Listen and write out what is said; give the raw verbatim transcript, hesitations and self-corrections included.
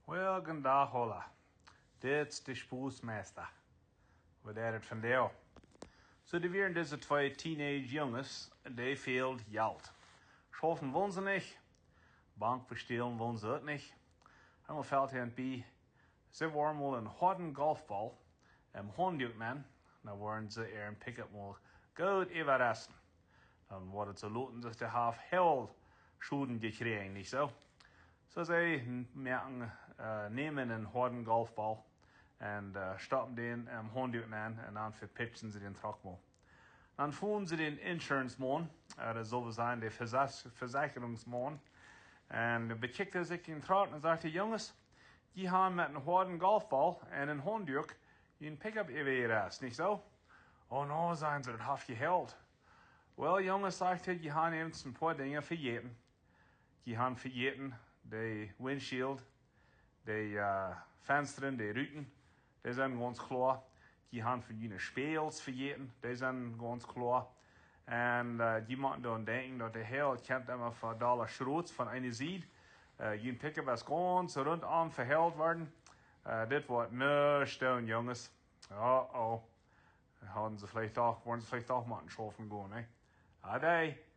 Well, goondach aula. Dit es de Spoosmeista. Waut deit et vondoag? Soo, doa wieren dise twee teenage Junges, dee fäld Jelt. Schaufen wullen see nich, Bank bestälen wullen see uk nich. Emma fäld an bie, see wullen mol eenen hoaden Golfbaul em Haunduk nämen, dan wudden see äaren Pickup mol goot äwarasten. Dan woat et soo loten, daut dee haft väl Schoden jekjräajen, nich soo? Soo see moaken, äh, nämen eenen hoaden Golfbaul un, äh, stoppen dän em Haunduk nenn un dan vepitschen see dän Truck mol. Dan fonen see dän Insurance Maun, äh, daut sull sennen de Veses-, Vesecherungsmaun. Un bekjikjt hee sikj dän Truck un sajcht hee: "Junges, jie haben met eenen hoaden Golfbaul un een Haunduk jun Pickup äwajerast, nich soo?" "Oh no," sajen see, "daut haft jeheelt." "Well, Junges," sajcht hee, "jie haben eent een poa Dinja vejäten. Jie haben vejäten, de windshield, de, äh, Fenstren, de Ruten, dee sent gaunz kloa. Jie haben von june Späajels vejäten, dee sent gaunz kloa. Un, äh, jie motten doaraun denkjen, daut de Hel kjemt emma fa Dolla Schrots von eene Sied. Äh, jun Pickup es gaunz runtom veheelt worden. Äh, dit woat nuscht doonen, Junges." Oh, oh. Hauden see veleicht doch, wudden see veleicht doch motten schaufen gonen, nä? Ade.